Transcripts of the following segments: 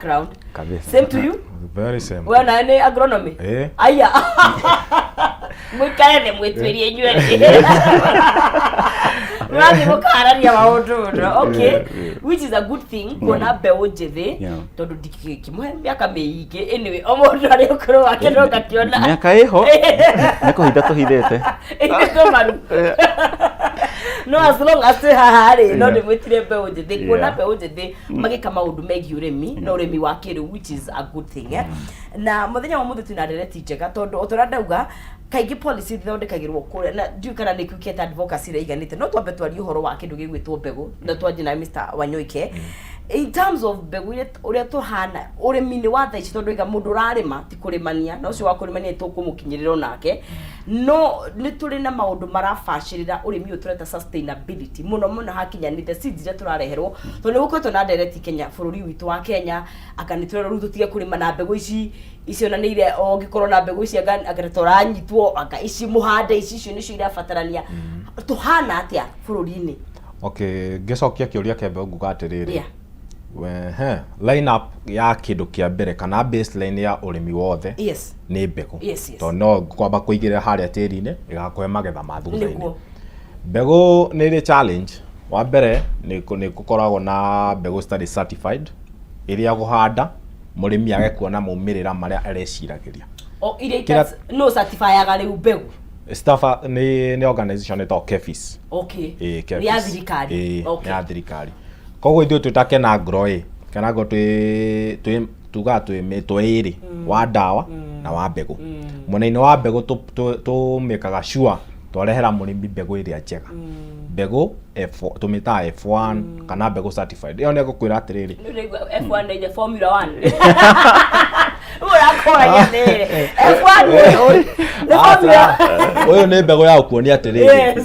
Ground. Kabisa. Same to you. Very same. We nawe nĩ agronomy? Eh. Aya, mũikare thĩ mwĩtuĩrie inyuerĩ, mũrathiĩ mũkarania maũndũ mũno. Okay, which is a good thing kuona mbeũ njĩthĩ, tondũ ndingĩkĩmũhe mĩaka mĩingĩ. Anyway, o mũndũ arĩ ũkũrũ wake, no ngakĩona Mĩaka ĩho nĩ kũhitha tũhithĩte. Ĩtũmaru no as long as twĩ haha rĩ, no ndĩmwĩtire mbeũ njĩthĩ kuona mbeũ njĩthĩ magĩka maũndũ megiĩ ũrĩmi na ũrĩmi wa kĩrĩu, which is a good thing, eh? Na mũthenya wa mũthĩ twĩna ndereti njega, tondũ o torĩa ndauga, kaingĩ policy ithondekagĩrwo kũrĩa na ndiũĩ kana nĩ kĩu advocacy ĩrĩa iganĩte. No twambe twarie ũhoro wa kĩndũ gĩgwĩtwo mbegũ na twanjie na Mr. Wanyoike in terms of mbegũ iria ũrĩa tũhana ũrĩmi-inĩ wa thaa ici, tondũ iga mũndũ ũrarĩma ti kũrĩmania na ũcio wa kũrĩmania nĩ tũkũmũkinyĩrĩra onake, no nĩ tũrĩ na maũndũ marabacĩrĩra ũrĩmi ũyũ tũreta sustainability mũno mũno hakinya nĩ the seeds iria tũrareherwo, tondũ nĩ gũkoretwo na ndereti Kenya, bũrũri witũ wa Kenya, anga nĩ tũrerwo rĩu tũtige kũrĩma na mbegũ ici icio na nĩ ire o ũngĩkorwo na mbegũ ici anga tũranyitwo, anga ici mũhande ici, icio nĩcio irabatarania. Tũhana atĩa bũrũri-inĩ? Okay, ngĩcokia kĩũria kĩa mbegũ, nguga atĩrĩrĩ, he line up ya kĩndũ kĩa mbere kana baseline ya ũrĩmi wothe nĩ mbegũ, tondũ no kwamba kũigĩrĩra harĩa tĩri-inĩ ĩgakũhe magetha ma thutha-inĩ. Mbegũ nĩ ĩrĩ challenge. Wa mbere nĩ gũkoragwo na mbegũ citarĩ certified, ĩrĩa gũhanda mũrĩmi age kuona maumĩrĩra marĩa areciragĩria. O iria no certifyaga rĩu mbegũ? Stafa nĩ organization ĩtagwo KEPHIS. Ĩĩ, Nĩ ya KEPHIS. thirikari? Ĩĩ, nĩ ya thirikari. Koguo ithuĩ twĩ ta Kenagro ĩ, Kenagro twĩ tugaga twĩ mĩtwe ĩrĩ, wa ndawa na wa mbegũ. Mwena-inĩ wa mbegũ tũmĩkaga sure twarehera mũrĩmi mbegũ ĩrĩa njega, mbegũ F, tũmĩtaga F1 kana mbegũ certified. Ĩyo nĩ ngũkwĩra atĩrĩrĩ, Nĩ ũraigua F1 nĩ Formula 1. Rĩu ũrakoragia atĩrĩrĩ, F1 ũyũ nĩ Formula. Ũyũ nĩ mbegũ ya gũkuonia atĩrĩrĩ,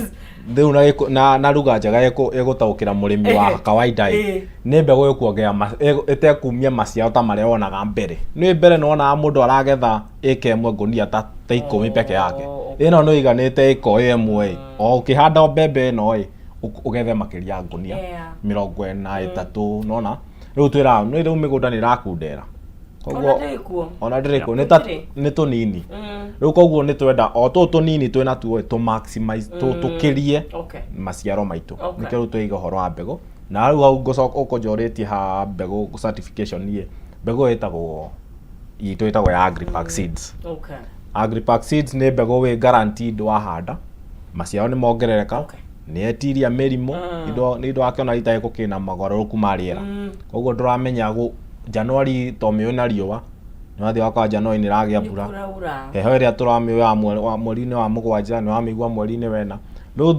rĩu na lugha njega ĩgũtaũkĩra mũrĩmi wa kawaida ĩ, nĩ mbegũ ĩkuongerera ĩtekumia maciaro ta marĩa wonaga mbere. Nĩ mbere nĩ wonaga mũndũ aragetha ĩka ĩmwe ngũnia ta 10 peke yake. Ĩno nĩ ĩiganĩte ĩka o ĩmwe ĩ, o ũkĩhanda o mbembe ĩno ĩ, ũgethe makĩria ya ngũnia 43. Nona rĩu twĩraga nĩ rĩu mĩgũnda nĩ ĩrakundera. Ona Koguo ndĩrĩ kuo. Ona ndĩrĩ kuo, nĩ ta Gũtirĩ. nĩ tũnini rĩu. Koguo nĩ twenda o tũtũ tũnini twĩ natuo ĩ, tũ maximize, tũkĩrie maciaro maitũ. Nĩkĩo rĩu twaiga ũhoro wa mbegũ. Na rĩu hau ngũcoka ũkũnjũrĩtie ha mbegũ certification ĩ, mbegũ ĩtagwo itũ ĩtagwo ya Agripack Seeds. Agripack Seeds nĩ mbegũ wĩ guaranteed wahanda maciaro nĩ mongerereka, nĩ etiria mĩrimũ. Indo nĩ indo wakĩona rita gĩkũ kĩna mogarũrũku ma rĩera, koguo ndũramenya Januari to mĩũĩ na riũa nĩ wathiĩ wakora Januari nĩ ĩragĩa Nĩ mbura. Kũraura. Heho ĩrĩa tũramĩũĩ ya mweri-inĩ wa mũgwanja nĩ wamĩigua mweri-inĩ wena. Rĩu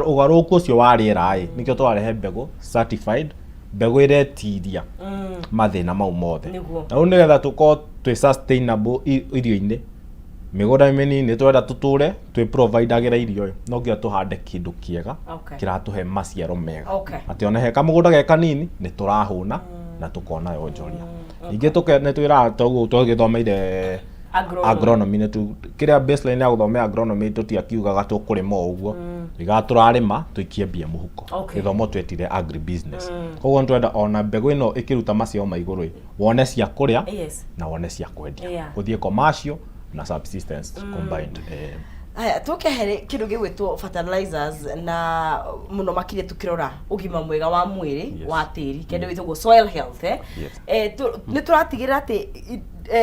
ũgarũrũku ũcio wa rĩera ĩ, nĩkĩo tũrarehe mbegũ certified, mbegũ ĩretiria mathĩna mau mothe. Na rĩu nĩgetha tũkorwo twĩ sustainable irio-inĩ, mĩgũnda mĩnini nĩ twenda tũtũre twĩ providagĩra irio ĩ, no nginya tũhande kĩndũ kĩega kĩratũhe maciaro mega, atĩ ona he kamũgũnda ge kanini nĩ tũrahũna na tũkona yonjoria. Ningĩ nĩ twĩraga toguo twagĩthomeire Agronomy. Agronomy nĩ tu kĩrĩa baseline ya gũthomera agronomy, tũtiakiugaga tũkũrĩma o ũguo, tuigaga tũrarĩma tũikie mbia mũhuko. Gĩthomo twetire agribusiness. Koguo nĩ twenda ona mbegũ ĩno ĩkĩruta maciaro ma igũrũ ĩ, wone cia kũrĩa na wone cia kwendia, gũthiĩ commercial na subsistence combined, eh. Aya, tũkehere kĩndũ gĩgwĩtwo fertilizers, na mũno makĩria tũkĩrora ũgima mwega wa mwĩrĩ wa tĩri, kĩndũ gĩtagwo soil health, eh? Yes. Nĩ tũratigĩrĩra atĩ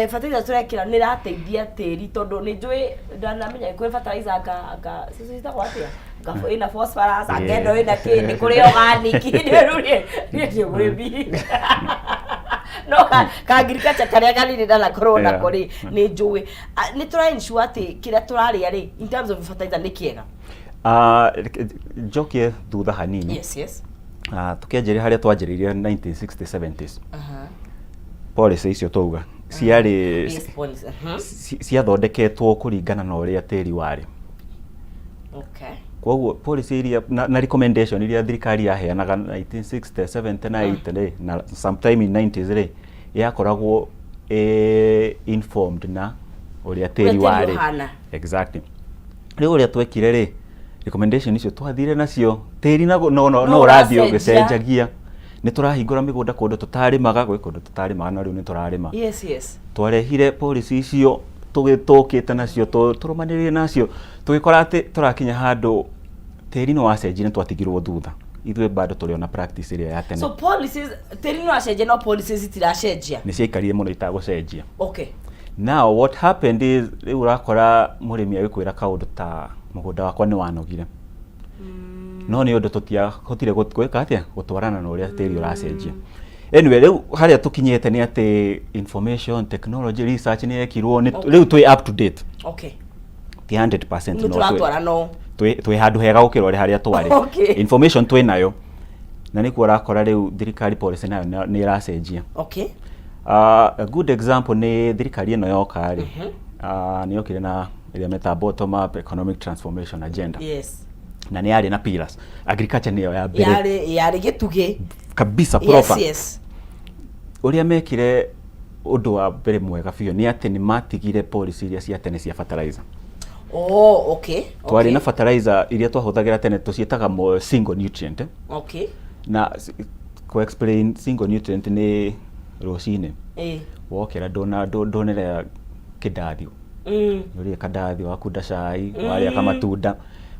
fertilizer tũrekĩra nĩ ĩrateithia tĩri, tondũ nĩ njũĩ ndanamenya kwĩ fertilizer anga cicio citagwo atĩa, anga ĩna phosphorus, anga ĩno ĩna kĩ, nĩ kũrĩ organic. Rĩu niĩ ndĩ mũrĩmi, no ka agriculture karĩa kanini ndanakorwo nako rĩ, nĩ njũĩ nĩ tũra ensure atĩ kĩrĩa tũrarĩa rĩ, in terms of fertilizer, nĩ kĩega? Ah, njokie thutha hanini. Yes. Ah, tũkĩanjĩrĩria harĩa twanjĩrĩirie 1960 70s, policy icio twauga ciarĩ Yes, policy. Ciathondeketwo kũringana na ũrĩa tĩri warĩ. Koguo policy iria na recommendation iria thirikari yaheanaga 1960, 70 na 80 rĩ, na sometime in 90s rĩ, yakoragwo informed na ũrĩa tĩri tĩri warĩ. ũhana. Exactly. Rĩu ũrĩa twekire rĩ, recommendation icio twathire nacio, tĩri naguo no No no ũrathiĩ ũracenjia. ũgĩcenjagia. Nĩ tũrahingũra mĩgũnda kũndũ tũtarĩmaga, gwĩ kũndũ tũtarĩmaga no rĩu nĩ tũrarĩma. Twarehire policy icio tũkĩte nacio, tũrũmanĩrĩire nacio, tũgĩkora atĩ tũrakinya handũ tĩri nĩ wacenjire, nĩ twatigirwo thutha. Ithuĩ bado tũrĩ ona practice ĩrĩa ya tene. So policies, tĩri nĩ wacenjia no policies itiracenjia. Nĩ ciaikarire mũno itagũcenjia. Now what happened is, rĩu ũrakora mũrĩmi agĩkwĩra kaũndũ ta mũgũnda wakwa nĩ wanogire. No nĩ ũndũ tũtiahotire gwĩka atĩa, gũtwarana na ũrĩa tĩri ũracenjia. Anyway, rĩu harĩa tũkinyĩte nĩ atĩ information technology research nĩ yekirwo, rĩu twĩ up to date. Ti 100%, nĩ no tũratwara no twĩ handũ hega gũkĩra ũrĩa harĩa twarĩ. Information twĩ nayo, na nĩkuo ũrakora rĩu thirikari policy nayo nĩ ĩracenjia. A good example nĩ thirikari ĩno yoka rĩ, nĩ yokire na ĩrĩa metaga bottom up economic transformation agenda. Na nĩ yarĩ na pillars. Agriculture nĩyo ya mbere. Yarĩ gĩtugĩ. Kabisa, proper. Ũrĩa mekire ũndũ wa mbere mwega biũ nĩ atĩ nĩ matigire policy iria cia tene cia fertilizer. Oh, okay. Twarĩ na fertilizer iria twahũthagĩra tene, tũciĩtaga single nutrient. Na kũ explain single nutrient nĩ rũcinĩ wokĩra ndũnĩrĩa kĩndathi. Ũrĩe kandathi, wakunda cai, warĩa kamatunda,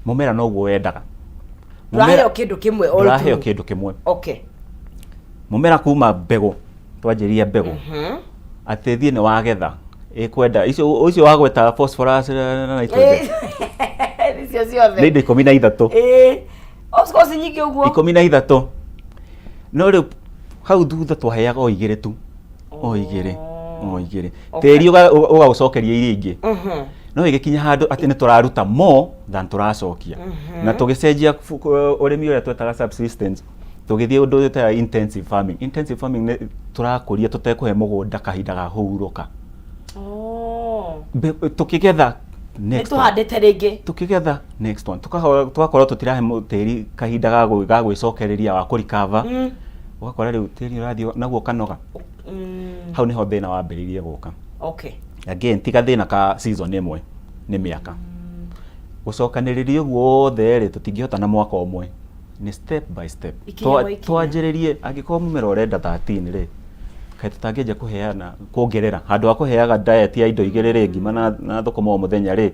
mũmera noguo wendaga. Ndũraheo kĩndũ kĩmwe all Ndũraheo through. kĩndũ kĩmwe. Mũmera kuma mbegũ, twanjĩria mbegũ. Atĩ thiĩ nĩ wagetha, ĩkwenda icio ũcio wagweta phosphorus na nitrogen. Icio ciothe. Nĩ indo 13. Of course nyingĩ ũguo. 13. No rĩu hau thutha twaheaga o igĩrĩ tu. O igĩrĩ. O igĩrĩ. Tĩri ũgagũcokeria iria ingĩ. No ĩgĩkinya handũ atĩ nĩ tũraruta more than tũracokia. Na tũgĩcenjia ũrĩmi ũrĩa twetaga subsistence, tũgĩthiĩ ũndũ twĩtaga intensive farming. Intensive farming nĩ tũrakũria tũtekũhe mũgũnda kahinda ga kũhurũka. Tũkĩgetha next one. Nĩtũhandĩte rĩngĩ. Tũkĩgetha next one. Tũgakorwo tũtirahe tĩri kahinda ga gwĩcokereria wa kũrecover. Ũgakora rĩu tĩri ũrathiĩ naguo ũkanoga. Hau nĩho thĩna wambĩrĩirie gũka. Again, ti gathĩna ka season ĩmwe, nĩ mĩaka. Gũcokanĩrĩria ũguo wothe rĩ, tũtingĩhota na mwaka ũmwe. Nĩ step by step. Ikinya kwa ikinya. Twanjĩrĩrie, angĩkorwo mũmera ũrenda 13 rĩ, kaĩ tũtangĩanjia kũheana, kuongerera. Handũ ha kũheaga diet ya indo igĩrĩ rĩ, ngima na thũkũma o mũthenya rĩ,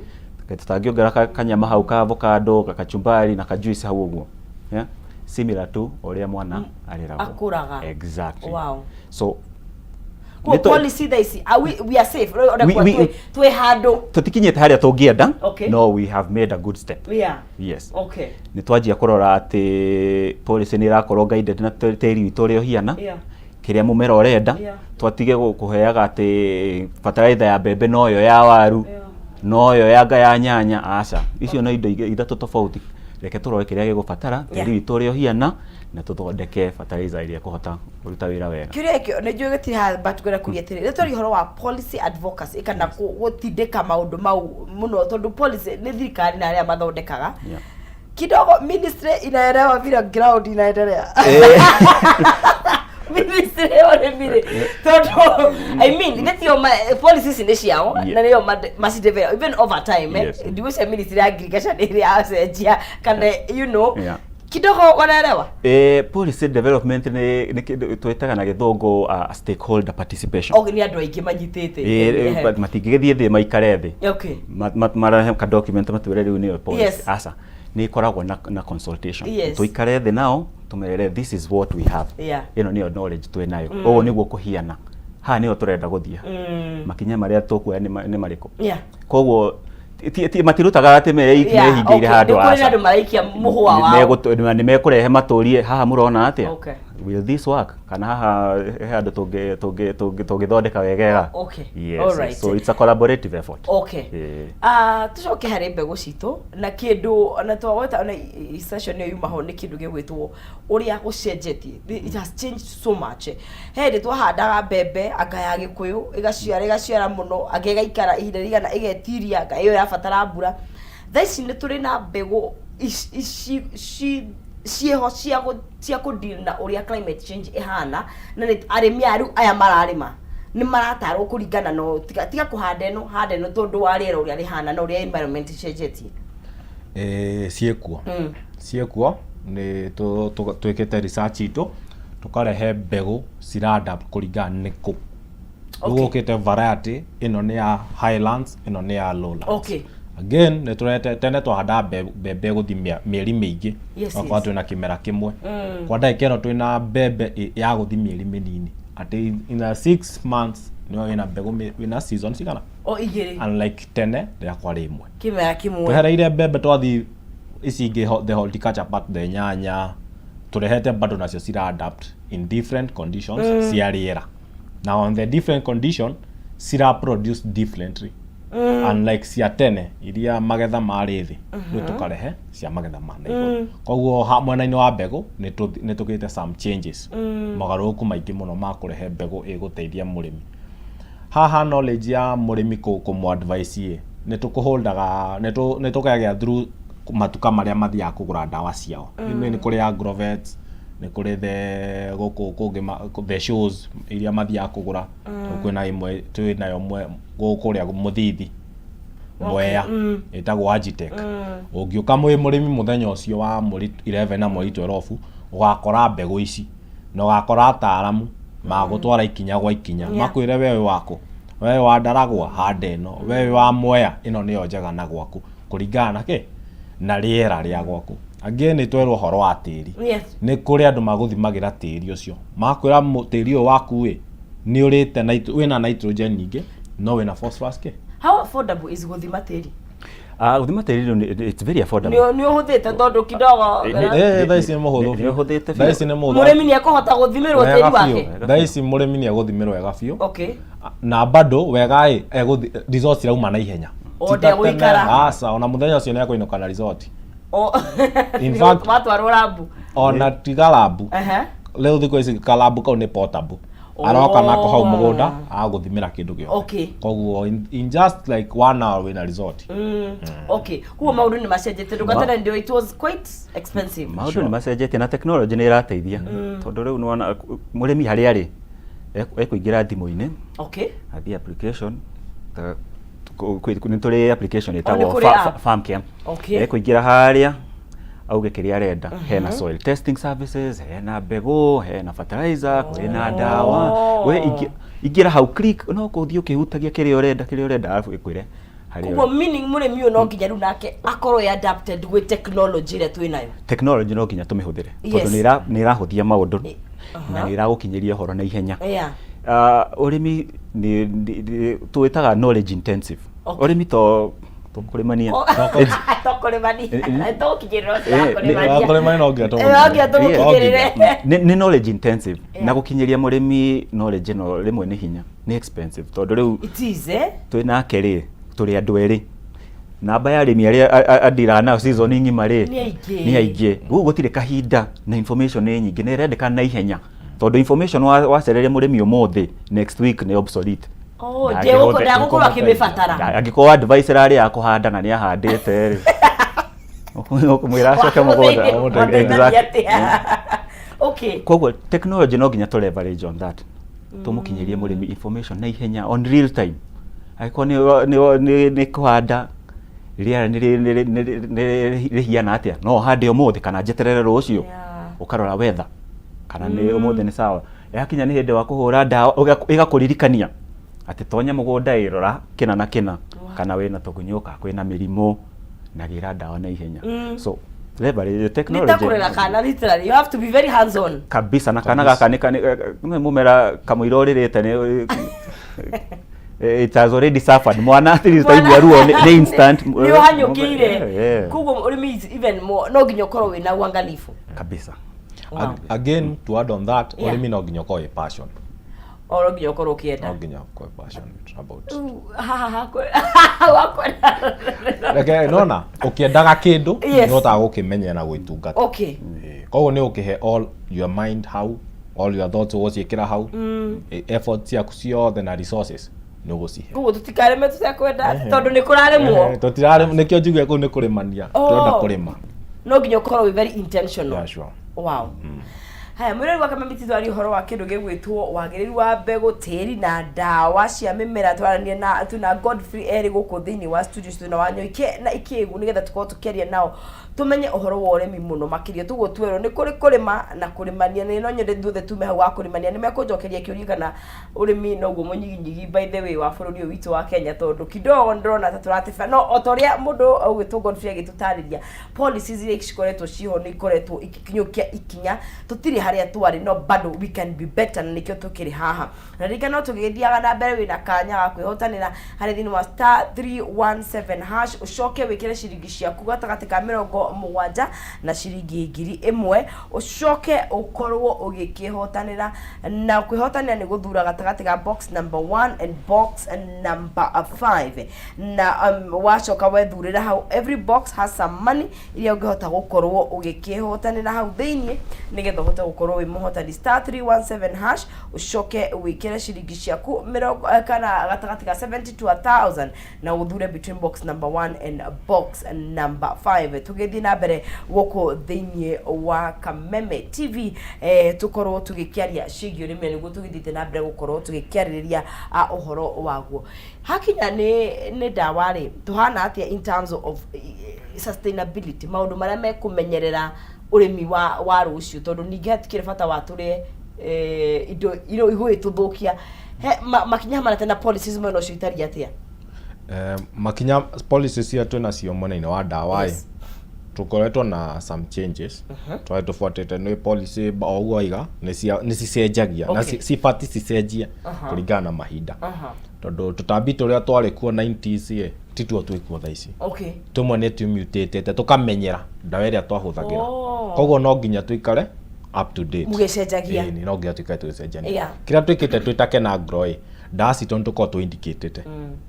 kaĩ tũtangĩongerera kanyama hau ka avocado, kachumbari na ka juice hau ũguo. Yeah? Similar to ũrĩa mwana areragwo. Akũraga. Exactly. Wow. So, Kwa policy thaa ici, are we are safe. Rĩu ona kwa twĩ handũ. Tũtikinyĩte harĩa tũngĩenda, no we have made a good step. Yes. Nĩ twanjia kũrora atĩ policy nĩ ĩrakorwo guided na tĩri witũ ũrĩa ũhiana, kĩrĩa mũmera ũrenda, twatige kũheaga atĩ fertilizer ya mbembe noyo ya waru, noyo ya nga ya nyanya, aca. Icio no indo ithatũ tofauti. Reke tũrore kĩrĩa gĩgũbatara, tĩri witũ ũrĩa ũhiana, na tũthondeke fertilizer ĩrĩa ĩkũhota kũruta wĩra wega. Kĩũria gĩkĩ nĩ njũĩ gĩtirĩ haha, but ngwenda kũria atĩrĩrĩ, nĩ twaria ũhoro wa policy advocacy kana gũtindĩka maũndũ mau mũno, tondũ policy nĩ thirikari na arĩa mathondekaga. Kidogo ministry inaelewa vile ground inaendelea. Ministry ya ũrĩmi rĩ, tondũ I mean, nĩ tio policies nĩ ciao, na nĩo macidevelop even over time, Ndigwĩciria ministry ya agriculture nĩ ĩrĩ yacenjia kana you know, kidogo wanaelewa? Policy development nĩ kĩndũ twĩtaga na gĩthũngũ, stakeholder participation. Okay, nĩ andũ aingĩ manyitĩte. But matingĩgĩthiĩ thĩ maikare thĩ. Marehe ka document matwĩre rĩu nĩyo policy. Aca, nĩ ĩkoragwo na consultation. Tũikare thĩ nao tũmerere this is what we have. Ĩno nĩyo knowledge twĩ nayo. Ũũ nĩguo kũhiana. Haha nĩho tũrenda gũthiĩ. Makinya marĩa tũkuoya nĩ marĩkũ? Koguo matirutaga atĩ mehingĩire handũ Nĩ kũrĩ aca. andũ maraikia mũhũa wao. Nĩ mekũrehe matũrie haha mũrona atĩa? Will this work? Kana haha he handũ tũngĩthondeka wegega? Yes. So it's a collaborative effort. Tũcoke harĩ mbegũ citũ na kĩndũ na twagweta ona session ĩyo yuma ho nĩ kĩndũ gĩgwĩtwo ũrĩa gũcenjetie. It has changed so much. He hĩndĩ twahandaga mbembe anga ya Gĩkũyũ ĩgaciara ĩgaciara mũno, anga ĩgaikara ihinda rĩigana ĩgetiria, anga ĩyo ĩrabatara mbura. Thaa ici nĩ tũrĩ na mbegũ ciĩho cia kũ deal na ũrĩa climate change ĩhana, na nĩ arĩmi aya rĩu aya mararĩma nĩ maratarwo kũringana na tiga kũhanda ĩno, handa ĩno tondũ wa rĩera ũrĩa rĩhana na ũrĩa environment ĩcenjetie. Ciĩkuo. Ciĩkuo, nĩ twĩkĩte research itũ, Tũkarehe mbegũ cira adapt kũringana nĩ kũ. Rĩu gũkĩte variety ĩno nĩ ya highlands, ĩno nĩ ya lowlands. Again nĩ tũrete, tene twahandaga mbembe ĩgũthiĩ mĩeri mĩingĩ. Okorwo twĩna kĩmera kĩmwe. Kwa ndagĩka ĩno twĩna mbembe ya gũthiĩ mĩeri mĩnini. Atĩ in a 6 months nĩwe wĩna mbegũ wĩna season cigana? O igĩrĩ. Unlike tene rĩrĩa kwarĩ ĩmwe. Kĩmera kĩmwe. Twehereire mbembe twathiĩ ici ingĩ the horticulture part, the nyanya tũrehete bado nacio cira adapt in different conditions cia rĩera. Na on the different condition cira produce differently. Unlike cia tene iria magetha marĩ thĩ, rĩu tũkarehe cia magetha ma na igũrũ. Koguo mwena-inĩ wa mbegũ nĩ tũgĩte some changes, mogarũrũku maingĩ mũno ma kũrehe mbegũ ĩgũteithia mũrĩmi. Haha knowledge ya mũrĩmi kũmũ advice ĩ, nĩ tũkũholdaga, nĩ tũkagĩa through matuka marĩa mathiaga kũgũra ndawa ciao. Nĩ kũrĩ agrovets, nĩ kũrĩ the gũkũ kũngĩ the shows iria mathiaga kũgũra. Kwĩna ĩmwe twĩ nayo kũrĩa Mũthithi Mwea, ĩtagwo Agitech. Ũngĩũka mwĩ mũrĩmi mũthenya ũcio wa mweri 11 na mweri 12, ũgakora mbegũ ici na ũgakora ataaramu magũtwara ikinya gwa ikinya. Makwĩre we wĩ wakũ, we wĩ wa Ndaragwa handa ĩno, we wĩ wa Mwea ĩno nĩyo njega na gwaku kũringana na kĩ na rĩera rĩa gwaku. Angĩ nĩ twerwo ũhoro wa tĩri. Nĩ kũrĩ andũ magũthimagĩra tĩri ũcio, makwĩra tĩri ũyũ waku ĩ nĩ ũrĩte wĩna nitrogen nyingĩ no wĩna phosphorus kĩ. How affordable is gũthima tĩri? Gũthima tĩri rĩu it's very affordable. Nĩ ũhũthĩte tondũ kidogo. Thaa ici nĩ mũhũthũ Nĩ ũhũthĩte Thaa ici nĩ mũhũthũ. Mũrĩmi nĩ ekũhota gũthimĩrwo tĩri Wega wake? biũ. Thaa ici mũrĩmi nĩ egũthimĩrwo wega biũ. Na bado wega ĩ, results irauma na ihenya. O Ti ta tene, ndegũikara. aca, ona mũthenya ũcio nĩ ekũinũka na result. In fact- Watwarwo rambu. Ona tiga rambu. Rĩu thikũ ici karambu kau nĩ portable. Aroka nako hau mũgũnda, agũthimĩra kĩndũ gĩothe. Koguo in just like 1 hour wĩna result. Okay. Koguo maũndũ nĩ macenjetie. Ndũgatene ndio it was quite expensive. Maũndũ nĩ macenjetie na technology nĩ ĩrateithia. Tondũ rĩu nĩwona mũrĩmi harĩa arĩ ekũingĩra thimũ-inĩ. Athiĩ application, ta, nĩ tũrĩ application nĩ ĩtagwo kũrĩ app. Farmcare. Ekũingĩra harĩa auge kĩrĩa arenda. Hena soil testing services, hena mbegũ, hena fertilizer, kwĩna ndawa. We ingĩra hau click, no kũthiĩ ũkĩhutagia kĩrĩa ũrenda, kĩrĩa ũrenda, arabu ĩkwĩre harĩa Koguo ũrĩ. meaning mũrĩmi ũyũ no nginya rĩu nake akorwo e adapted gwĩ technology ĩrĩa twĩ nayo. Technology no nginya tũmĩhũthĩre. Tondũ nĩ ĩrahũthia maũndũ na nĩ ĩragũkinyĩria ũhoro na ihenya. Ũrĩmi nĩ tũwĩtaga knowledge intensive. Ũrĩmi to tũkũrĩmania. To kũrĩmania. Tũgũkinyĩrĩra ũcio wa kũrĩmania. Kũrĩmania no nginya No nginya tũgũkinyĩrĩre. Nĩ knowledge intensive. Na gũkinyĩria mũrĩmi knowledge ĩno rĩmwe nĩ hinya, nĩ expensive. Tondũ rĩu It is? twĩ nake rĩ, tũrĩ andũ erĩ. Namba ya arĩmi arĩa andiraga nao season ng'ima rĩ, Nĩ aingĩ. nĩ aingĩ. Rĩu gũtirĩ kahinda na information nĩ nyingĩ, na ĩrendekana na ihenya. Tondũ information wacereria mũrĩmi ũmũthĩ, next week nĩ obsolete. Oh, Na ndegũkorwo akĩmĩbatara. Angĩkorwo advice ĩrarĩ ya kũhanda na nĩ ahandĩte rĩ, ũkũmwĩra acoke mũgũnda. Exactly. Koguo technology no nginya tũ leverage on that. Tũmũkinyĩrie mũrĩmi information na ihenya on real time. Angĩkorwo nĩ kũhanda, rĩera nĩ rĩhiana atĩa, no ũhande ũmũthĩ kana njeterere rũciũ. Ũkarora weather kana nĩ ũmũthĩ nĩ sawa. Yakinya nĩ hĩndĩ wa kũhũra ndawa, ĩgakũririkania atĩ tonya mũgũnda ĩrora kĩna na kĩna, kana wĩna tũgunyũ, kana kwĩna mĩrimũ, na gĩra ndawa na ihenya. So leverage Nĩ ta technology. kũrera kana literally, you have to be very hands on. Kabisa, na kana gaka nĩ mũmera kamũira ũrĩrĩte nĩ it has already suffered. Mwana at least aigua ruo nĩ instant. Nĩ ũhanyũkĩire. Koguo ũrĩmi is even more, no nginya ũkorwo wĩna uangalifu. Kabisa. Wow. Again, to add on that, ũrĩmi no nginya ũkorwo wĩ passion. O no nginya ũkorwo ũkĩenda. No nginya ũkorwo wĩ passionate about. Rĩu, haha hakwa wakwenda. Reke, nona, ũkĩendaga kĩndũ, nĩ ũhotaga gũkĩmenyera na gũgĩtungata. Koguo nĩ ũkĩhe all your mind hau, all your thoughts ũgũciĩkĩra hau, effort ciaku ciothe na resources nĩ ũgũcihe. Koguo tũtikarĩme tũtekwenda, tondũ nĩ kũrarĩmwo. Tũtirarĩmwo, nĩkĩo njuge kũu nĩ kũrĩmania. Tũrenda kũrĩma. No nginya ũkorwo wĩ very intentional. Yeah, sure. Wow. Haya, mwĩrori wa Kameme twaria ũhoro wa kĩndũ gĩgwĩtwo wagĩrĩru wa mbegũ, tĩri na ndawa cia mĩmera. Twarania na twĩna Godfrey erĩ gũkũ thĩinĩ wa studio citũ na Wanyoike na Ikĩgu, nĩgetha tũkorwo tũkĩaria nao tũmenye ũhoro wa ũrĩmi mũno makĩria. Tũguo twerwo nĩ kũrĩ kũrĩma na kũrĩmania, na no nyende ithuothe tume hau wa kũrĩmania. Nĩ mekũnjokeria kĩũria kana ũrĩmi noguo mũnyiginyigi, by the way, wa bũrũri ũyũ witũ wa Kenya, tondũ kidogo ndĩrona ta tũrateba. No o ta ũrĩa mũndũ ũgwĩtwo Godfrey agĩtũtarĩria, policies iria cikoretwo ciho nĩ ikoretwo ikinyũkia ikinya, tũtirĩ harĩa twarĩ, no bado we can be better, na nĩkĩo tũkĩrĩ haha. Na ririkana tũgĩthiaga na mbere, wĩna kanya ga kwĩhotanĩra harĩ thĩinĩ wa *317#. Ũcoke wĩkĩre ciringi ciaku gatagatĩ ka 70 na ciringi 1000, ũcoke ũkorwo ũgĩkĩhotanĩra. Na kwĩhotanĩra nĩ gũthura gatagatĩ ga box number 1 and box number 5, na wacoka wethurĩra hau, every box has some money iria ũngĩhota gũkorwo ũgĩkĩhotanĩra hau thĩinĩ, nĩgetha ũhote gũkorwo wĩ mũhotani. *317#, ũcoke wĩkĩre ciringi ciaku mĩrongo kana gatagatĩ ka 70 to 1000, na ũthure between box number 1 and box number 5. Tũgĩthiĩ na mbere gũkũ thĩinĩ wa Kameme TV, tũkorwo tũgĩkĩaria ciĩgiĩ ũrĩmi, na nĩguo tũgĩthiĩte na mbere gũkorwo tũgĩkĩarĩrĩria ũhoro waguo. Hakinya nĩ ndawa rĩ, tũhana atĩa in terms of sustainability, maũndũ marĩa mekũmenyerera ũrĩmi wa rũciũ? Tondũ ningĩ hatikĩrĩ bata wa tũrĩe indo iria igũgĩtũthũkia. He makinya manate na policies mwena ũcio itariĩ atĩa? Makinya policies iria twĩ nacio mwena-inĩ wa ndawa ĩ, tũkoretwo na some changes twarĩ tũbuatĩte. Nĩ policy o ũguo waiga nĩ cicenjagia na cibatiĩ cicenjie kũringana na mahinda, tondũ tũtambi tũrĩa twarĩ kuo 90s ĩ, tituo twĩ kuo thaa ici. Tũmwe nĩ tũmutĩtĩte tũkamenyera ndawa ĩrĩa twahũthagĩra. Koguo no nginya tũikare up to date. Mũgĩcenjagia. Ĩĩ, no nginya tũikare tũgĩcenjania. Kĩrĩa twĩkĩte twĩ ta Kenagro ĩ, ndawa citũ nĩ tũkoragwo tũ indicatĩte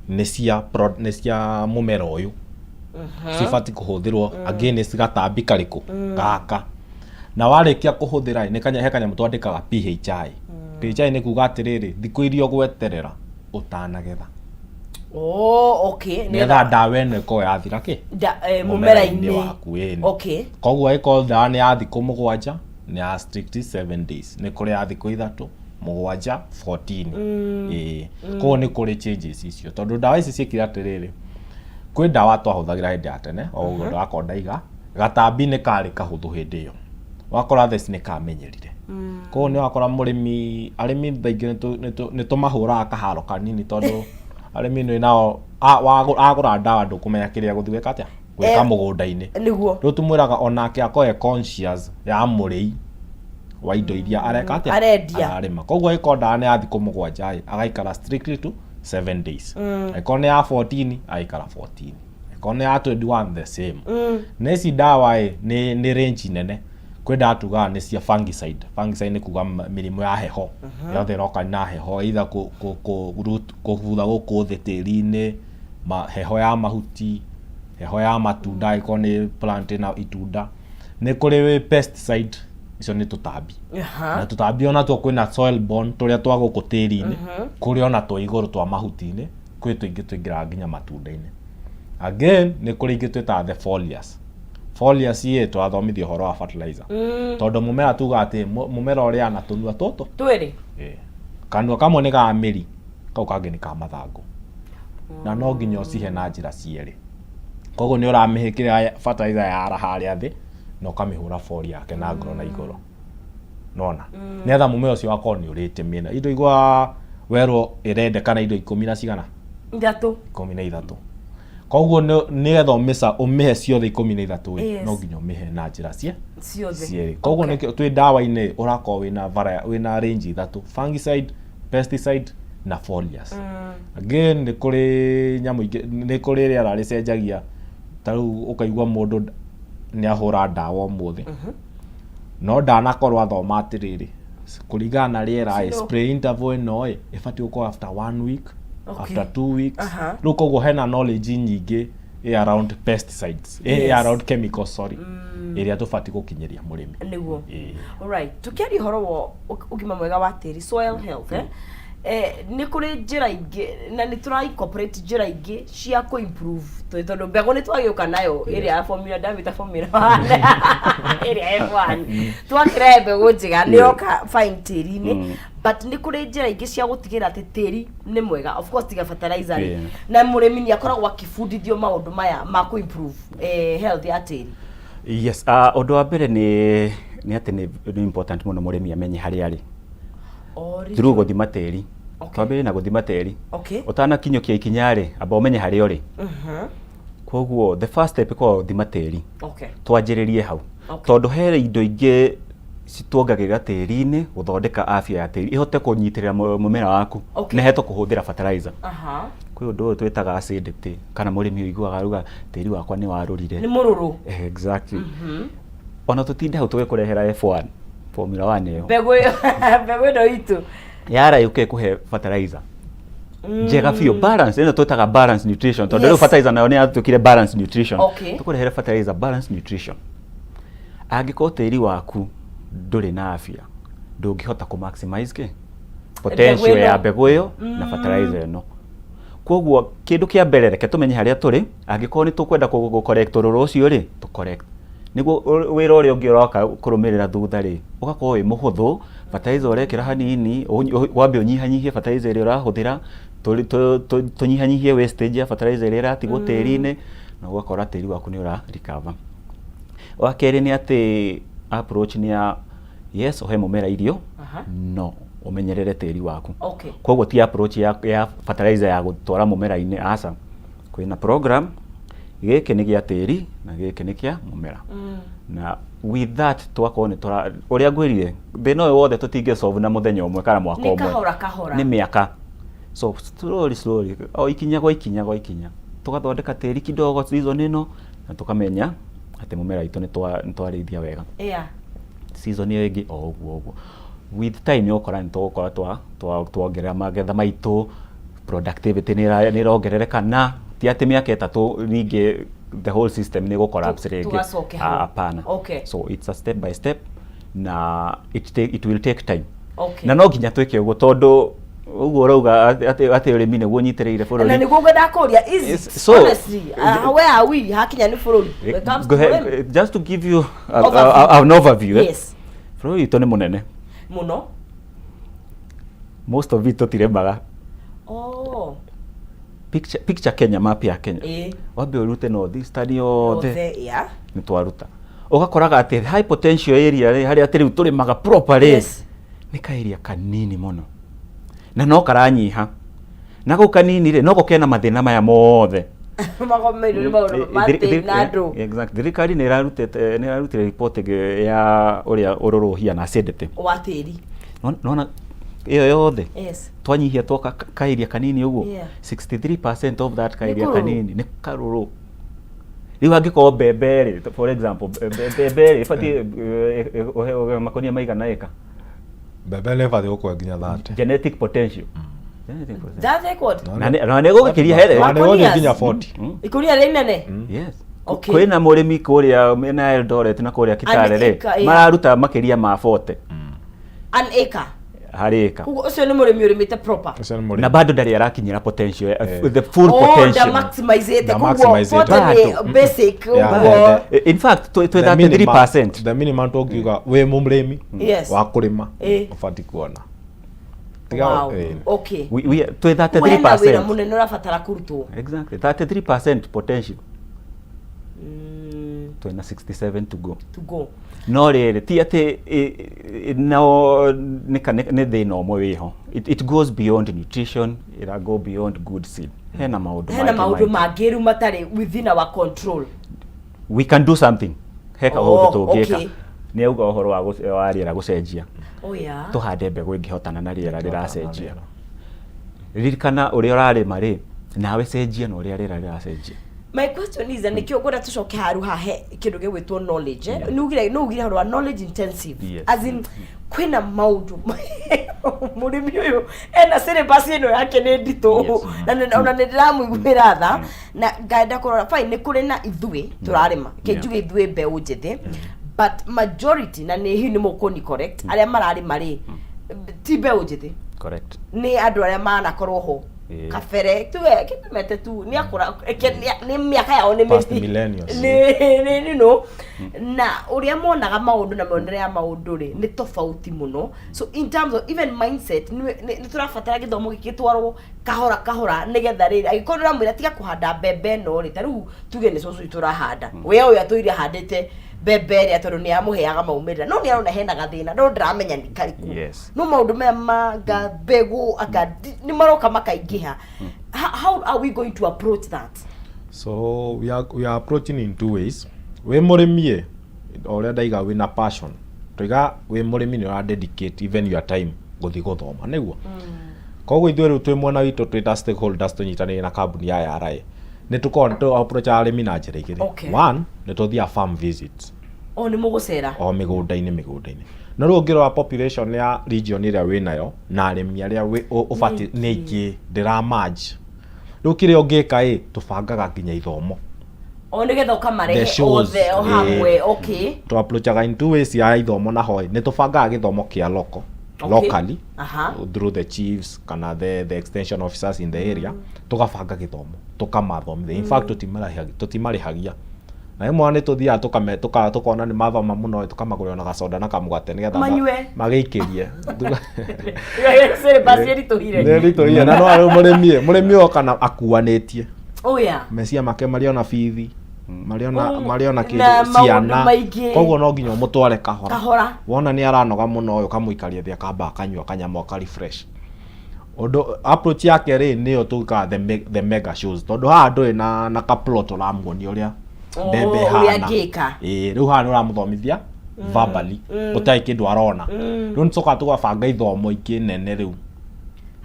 nĩ cia mũmera ũyũ cibatiĩ kũhũthĩrwo against gatambi karĩkũ gaka, na warĩkia kũhũthĩra ĩ, nĩ kanya he kanyamũ twandĩkaga PHI. PHI nĩ kuga atĩrĩrĩ, thikũ iria ũgweterera ũtanagetha, Oh, okay. Nĩgetha ndawa ĩno ĩkorwo yathira kĩ Mũmera-inĩ mũmera-inĩ waku, ĩni. Koguo angĩkorwo ndawa nĩ ya thikũ 7, nĩ ya strict 7 days. Nĩ kũrĩ ya thikũ 3, 7, 14, ĩĩ. Koguo nĩ kũrĩ changes icio, tondũ ndawa ici ciĩkire atĩrĩrĩ, kwĩ ndawa twahũthagĩra hĩndĩ ya tene, o ũguo ndĩrakorwo ndaiga, gatambi nĩ karĩ kahũthũ hĩndĩ ĩyo, wakora thaa ici nĩ kamenyerire. Koguo nĩ wakora mũrĩmi, arĩmi thaa ingĩ nĩ tũmahũraga kaharo kanini, tondũ arĩmi nĩ nao agũra ndawa ndũkũmenya kĩrĩa gũthiĩ gwĩka atĩa, gwĩka mũgũnda-inĩ. Rĩu tũmwĩraga onake akorwo e conscious ya mũrĩi wa indo iria areka atĩa, Arendia. ararĩma. Koguo angĩkorwo ndawa nĩ ya thikũ 7 ĩ, agaikara strictly to 7 days. Angĩkorwo nĩ ya 14, agaikara 14. Angĩkorwo nĩ ya 21, the same. Na ici ndawa ĩ, nĩ range nene. Kwĩ ndawa tugaga nĩ cia fungicide. Fungicide nĩ kuga mĩrimũ ya heho yothe ĩroka na heho, either kũbutha gũkũ thĩ tĩri-inĩ, heho ya mahuti, heho ya matunda, angĩkorwo nĩ plant ĩna itunda. Nĩ kũrĩ pesticide, icio nĩ tũtambi. Na tũtambi ona tuo kwĩna soil borne, tũrĩa twa gũkũ tĩri-inĩ, kũrĩ ona twa igũrũ twa mahuti-inĩ, kwĩ tũingĩ tũingĩraga nginya matunda-inĩ. Again nĩ kũrĩ ingĩ twĩtaga the foliars. Foliars ĩ, twathomithio ũhoro wa fertilizer, tondũ mũmera tuga atĩ mũmera ũrĩaga na tũnua tũtũ twĩrĩ. Ĩ. Kanua kamwe nĩ ga mĩri, kau kangĩ nĩ ka mathangũ, na no nginya ũcihe na njĩra cierĩ. Koguo nĩ ũramĩhĩkĩra fertilizer yara harĩa thĩ, na ũkamĩhũra foliar yake na ngoro na igũrũ, nona nĩgetha mũmera ũcio wakorwo nĩ ũrĩte mĩena indo igwa werwo ĩrendekana indo ikũmi na cigana? Ithatũ. 13. Koguo nĩgetha ũmĩhe ciothe 13 ĩ, no nginya ũmĩhe na njĩra cie ciothe cierĩ. Koguo nĩkĩo twĩ ndawa-inĩ ũrakorwo wĩna range ithatũ: fungicide, pesticide na foliars. Again nĩ kũrĩ nyamũ ingĩ, nĩ kũrĩ rĩera rĩcenjagia. Ta rĩu ũkaigua mũndũ nĩ ahũra ndawa ũmũthĩ, no ndanakorwo athoma atĩrĩrĩ, kũringana na rĩera ĩ, spray interval ĩno ĩ, ĩbatiĩ gũkorwo after one week, after 2 weeks. Rĩu koguo hena knowledge nyingĩ ĩ around pesticides, ĩ around chemicals, sorry, ĩrĩa tũbatiĩ gũkinyĩria mũrĩmi. Nĩguo. Alright, tukiaria ũhoro wa ũgima mwega wa tĩri, soil health, Nĩ kũrĩ njĩra ingĩ na nĩ tũra incorporate njĩra ingĩ cia kũ improve tondũ mbegũ nĩ twagĩũka nayo ĩrĩa ya formula, ndamĩta formula one, ĩrĩa F1 twakĩrehe mbegũ njega nĩ yoka fine tĩri-inĩ, but nĩ kũrĩ njĩra ingĩ cia gũtigĩrĩra atĩ tĩri nĩ mwega, of course tiga fertilizer rĩ. Na mũrĩmi nĩ akoragwo akĩbundithio maũndũ maya ma kũ improve health ya tĩri? Yes, ũndũ wa mbere nĩ atĩ nĩ important mũno mũrĩmi amenye harĩa arĩ through gũthima tĩri. Twambĩrĩrie na gũthima tĩri. Ũtanakinyũkia ikinya rĩ, amba ũmenye harĩa ũrĩ. Koguo the first step ĩkoragwo gũthima tĩri. Twanjĩrĩrie hau. Tondũ he indo ingĩ cituongagĩrĩra tĩri-inĩ gũthondeka afya ya tĩri ĩhote kũnyitĩrĩra mũmera waku. Na heto kũhũthĩra fertilizer. Kwĩ ũndũ ũyũ twĩtaga acidity, kana mũrĩmi ũiguaga auga tĩri wakwa nĩ warũrire. Nĩ mũrũrũ. Exactly. Ona tũtinde hau tũgĩkũrehera F1, formula 1 ĩyo. Mbegũ ĩyo, mbegũ ĩno itũ. Yara yũke ĩkũhe fertilizer njega biũ, balance ĩno twĩtaga balance nutrition, tondũ rĩu fertilizer nayo nĩ yatuĩkire balance nutrition. Tũkũrehere fertilizer balance nutrition. Angĩkorwo tĩri waku ndũrĩ na afya, ndũngĩhota kũ maximize kĩ potential ĩno. Ya mbegũ ĩyo na fertilizer ĩno. Koguo kĩndũ kĩa mbere, reke tũmenye harĩa tũrĩ. Angĩkorwo nĩ tũkwenda kũ correct ũrũrũ ũcio rĩ, tũ correct nĩguo wĩra ũrĩa ũngĩ ũroka kũrũmĩrĩra thutha rĩ, ũgakorwo wĩ mũhũthũ. Fertilizer ũrekĩra hanini, wambe ũnyihanyihie fertilizer ĩrĩa ũrahũthĩra, tũnyihanyihie wastage ya fertilizer ĩrĩa ĩratigwo tĩri-inĩ, na ũgakora tĩri waku nĩ ũra recover. Wa kerĩ nĩ atĩ approach nĩ ya yes, ũhe mũmera irio, no ũmenyerere tĩri waku. Koguo ti approach ya fertilizer ya gũtwara mũmera-inĩ, aca. Kwĩna program, gĩkĩ nĩ gĩa tĩri na gĩkĩ nĩ kĩa mũmera. Na with that twakorwo nĩ tũra ũrĩa ngwĩrire, thĩna ũyũ wothe tũtingĩ solve na mũthenya ũmwe kana mwaka Nĩ ũmwe. Kahora kahora. Nĩ mĩaka. So slowly slowly, o ikinya gwa ikinya gwa ikinya, tũgathondeka tĩri kidogo season ĩno, na tũkamenya atĩ mũmera witũ nĩ twarĩithia wega. Season ĩyo ĩngĩ o ũguo ũguo. With time nĩ ũgũkora nĩ tũgũkorwo tuongerera magetha maitũ, productivity nĩ ĩrongerereka, na ti atĩ mĩaka 3 ningĩ the whole system nĩ ĩgũ collapse rĩngĩ. Tũgacoke hau. Ah, hapana. So it's a step by step na it will take time. Na no nginya twĩke ũguo, tondũ ũguo ũrauga atĩ ũrĩmi nĩguo ũnyitĩrĩire bũrũri. Na nĩguo ngwenda kũria, is it So- honestly, where are we hakinya nĩ bũrũri when it comes to Go ahead, ũrĩmi? Just to give you Overview. an overview, eh? Bũrũri witũ nĩ mũnene. Mũno. Most of it tũtirĩmaga. Picture Kenya, map ya Kenya. Wambe ũrute North Eastern yothe. Othe, yeah. Nĩ twaruta, ũgakoraga atĩ high potential area rĩ, harĩa atĩ rĩu tũrĩmaga proper rĩ, nĩ ka area kanini mũno, na no karanyiha, na gũkũ kanini rĩ, noko kena mathĩna maya mothe. Magomeirwo nĩ maũndũ ma tĩri na andũ. Exactly. Thirikari nĩ ĩrarutire report ĩngĩ ya ũrĩa ũrũrũ ũhiana, acidity wa tĩri. Nona ĩyo yothe twanyihia twoka ka area kanini ũguo, 63% of that ka area Nĩ kũrũrũ. kanini nĩ karũrũ. Rĩu angĩkorwo mbembe rĩ, for example, mbembe rĩ, ĩbatiĩ ũhe makonia maigana ĩka? Mbembe nĩ ĩbatiĩ gũkũra nginya 30. Genetic potential. Genetic potential. That's record. Na nĩ gũgĩkĩria here. Na nĩ gũthiĩ Makonias. nginya 40. Ikũnia rĩ inene. Yes. Kwĩna mũrĩmi kũrĩa mĩena ya Eldoret na kũrĩa Kitale rĩ, Acre, yeah. mararuta makĩria ma 40 An acre. Harĩ ĩka. Koguo ũcio nĩ mũrĩmi ũrĩmĩte proper. Ũcio nĩ mũrĩmi. Na bado ndarĩ arakinyĩra potential, the full Oh, potential. nda maximize Nda koguo maximize. 40 nĩ Bado. basic ũguo. In fact twĩ The minimum- 33%. The minimum tũngiuga wĩ mũrĩmi wa kũrĩma ũbatiĩ kuona. Twĩ Hena wĩra 33%. mũnene ũrabatara kũrutwo. Exactly, 33% potential. Twĩna 67 to go. To go. No rĩrĩ, ti atĩ no nĩ thĩna ũmwe wĩho. It goes beyond nutrition, ĩra go beyond good seed. Hena maũndũ Hena mangĩ maũndũ maingĩ. mangĩ rĩu matarĩ within our control. We can do something. He kaũndũ tũngĩka. Nĩ auga ũhoro wa rĩera gũcenjia. Tũhande mbegũ ĩngĩhotana na rĩera rĩracenjia. Ririkana ũrĩa ũrarĩma rĩ, nawe cenjia na ũrĩa rĩera rĩracenjia. My question is, na nĩkĩo ngwenda tũcoke haru hahe kĩndũ gĩgwĩtwo knowledge, eh? Nĩ ugire ũhoro wa knowledge intensive. As in kwĩna maũndũ mũrĩmi ũyũ ena syllabus ĩno yake nĩ nditũ, na ona nĩ ndĩramũiguĩra tha na ngaenda kũrora. Fine, nĩ kũrĩ na ithuĩ tũrarĩma, ke njuge ithuĩ mbeũ njĩthĩ, but majority, na nĩ hihi nĩ mũkũni correct, arĩa mararĩma rĩ ti mbeũ njĩthĩ. Correct. Nĩ andũ arĩa manakorwo ho kabere, tuge kĩmete tu nĩ akũra, nĩ mĩaka yao nĩ Past millennials. Nĩ no na ũrĩa monaga maũndũ na mĩonere ya maũndũ rĩ nĩ tofauti mũno. So in terms of even mindset, nĩ tũrabatara gĩthomo gĩkĩ gĩtwarwo kahora kahora, nĩgetha rĩrĩ angĩkorwo ndĩramwĩra tiga kũhanda mbembe ĩno rĩ, ta rĩu tuge nĩ cũcũ witũ ũrahanda, we ũyũ atũire ahandĩte mbembe ĩrĩa tondũ nĩ yamũheaga maumĩrĩra, no nĩ arona hena gathĩna no ndaramenya nĩ karĩkũ. No maũndũ maya manga mbegũ anga nĩ maroka makaingĩha. How are we going to approach that? So we are approaching in two ways. Wĩ mũrĩmi ĩ, o ũrĩa ndaiga wĩna passion, toiga wĩ mũrĩmi nĩ ũra dedicate even your time gũthiĩ gũthoma nĩguo. Koguo ithuĩ rĩu twĩ mwena witũ, twĩ ta stakeholders, tũnyitanĩire na kambuni ya YRA, nĩ tũkoragwo tũ approach arĩmi na njĩra igĩrĩ. One, nĩ tũthiaga farm visits. O nĩ mũgũcera. O mĩgũnda-inĩ. No rĩu ũngĩrora population ya region ĩrĩa wĩnayo na arĩmi arĩa ũbatiĩ nĩ aingĩ, ndĩra merge. Rĩu kĩrĩa ũngĩka ĩ, tũbangaga nginya ithomo. O nĩgetha ũkamarehe The shows, othe o hamwe, okay. Tũ approachaga in two ways ya ithomo, naho ĩ, nĩ tũbangaga gĩthomo kĩa local, locally, through the chiefs kana the extension officers in the area. Tũgabanga gĩthomo, tũkamathomithia. In fact, tũtimarĩhagia, na rĩmwe nĩ tũthiaga tũkona nĩ mathoma mũno, tũkamagũrĩra na gacoda na kamũgate nĩgetha Manyue. magĩikĩrie. Syllabus ĩritũhire. Nĩ ritũhire, na no rĩu mũrĩmi oka na akuanĩtie Oh yeah. mecia make marĩ ona bithi, marĩ ona marĩ ona na kĩndũ maũndũ ciana maingĩ. Koguo no nginya ũmũtware kahora. Kahora. Wona nĩ aranoga mũno, ũyũ kamũikaria thĩ, akamba akanyua kanyamũ, aka refresh. Ũndũ approach ya kerĩ nĩyo tũkaga the mega shows, tondũ haha ndũrĩ na ka plot ũramuonia ũrĩa mbembe Oh, ũrĩa ĩhana. angĩka. Ĩĩ, rĩu haha nĩ ũramũthomithia verbally, gũtarĩ kĩndũ arona. Rĩu nĩtũcokaga tũgabanga ithomo ingĩ nene rĩu